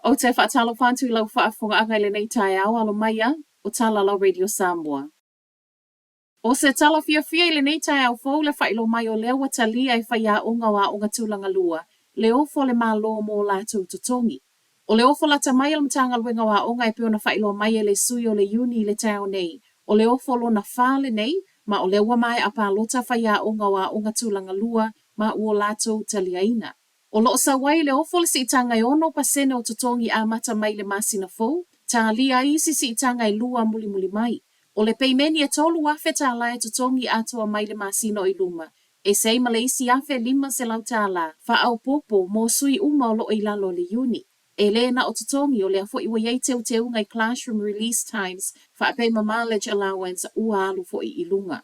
Ou te faatalofa atu i lau faafofogaaga i lenei taeao, alo mai a, o tala lau Radio Samoa. O se tala fiafia i lenei taeao fou le faailoa mai o lea ua talia e faiaoga o aoga tulaga lua le ofo a le Malo mo latou totogi. O le ofo lata mai a le Matagaluega o Aoga e pei ona faailoa mai e le sui o le Iuni i le taeao nei, o le ofo lona fa lenei, ma o lea ua maea palota faiaoga o aoga tulaga lua ma ua latou taliaina. O loo sau ai le ofo le siitaga e 6% o totogi amata mai le masina fou, talia ai isi siitaga e lua mulimuli mai. O le peimeni e $3,000 e totogi atoa mai le masina o i luma, e sei ma le isi $1,500, faaopoopo mo sui uma o loo i lalo o le iuni. E le na o totogi o lea foi ua iai teuteuga i classroom release times faapea ma mileage allowance ua alu foi i luga.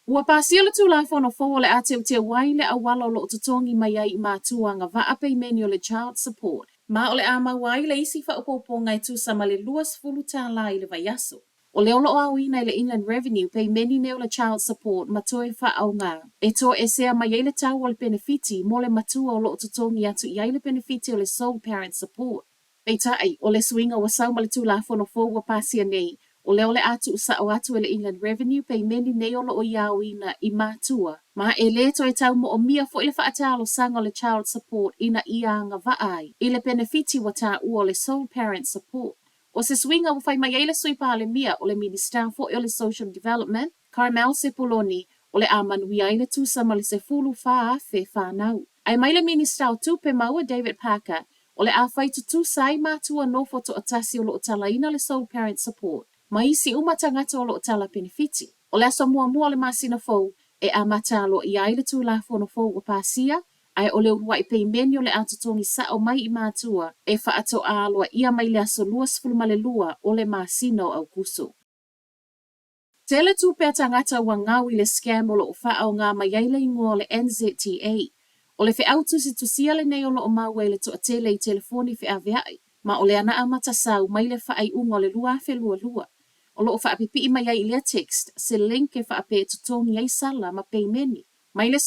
Ua pasia le Tulafono fou o le a teuteu ai le auala o loo totogi mai ai i matua agavaa peimeni o le child support, ma o le a maua ai le isi faaopoopoga e tusa ma le $20 i le vaiaso. O lea o loo aoina i le Inland Revenue peimeni nei o le child support ma toe faaaoga e toesea mai ai le tau o le penefiti mo le matua o loo totogi atu i ai le penefiti o le sole parent support. Peitai, o le suiga ua sau ma le Tulafono fou ua pasia nei, o lea o le a tuusao atu e le Inland Revenue peimeni nei o loo ia aoina i matua, ma e le toe tau moomia foi le faatalosaga o le child support ina ia agavaa ai i le penefiti ua taua o le sole parent support. O se suiga ua fai mai ai le sui palemia o le Minista foi o le Social Development, Carmel Sepuloni, o le a manuia ai le tusa ma le 14,000 whanau. Ae mai le Minista o Tupe Maua David Parker, o le a fai tutusa ai matua nofo toatasi o loo talaina le sole parent support, ma isi uma tagata o loo tala penefiti. O le aso muamua o le masina fou e amata aloaia ai le Tulafono fou ua pasia, ae o le uluai peimeni o le a totogi sao mai i matua e faatoa aloaia mai le aso 22 o le masina o Aukuso. Tele tupe a tagata ua gau i le scam o loo faaaoga mai ai le igoa o le NZTA. O le feau tusitusia lenei o loo maua i le toatele i telefoni feaveai, ma o le ana amata sau mai le faaiuga o le 2022. O loo faapipii mai ai i lea text se link e faapea e totogi ai sala ma peimeni. Mai le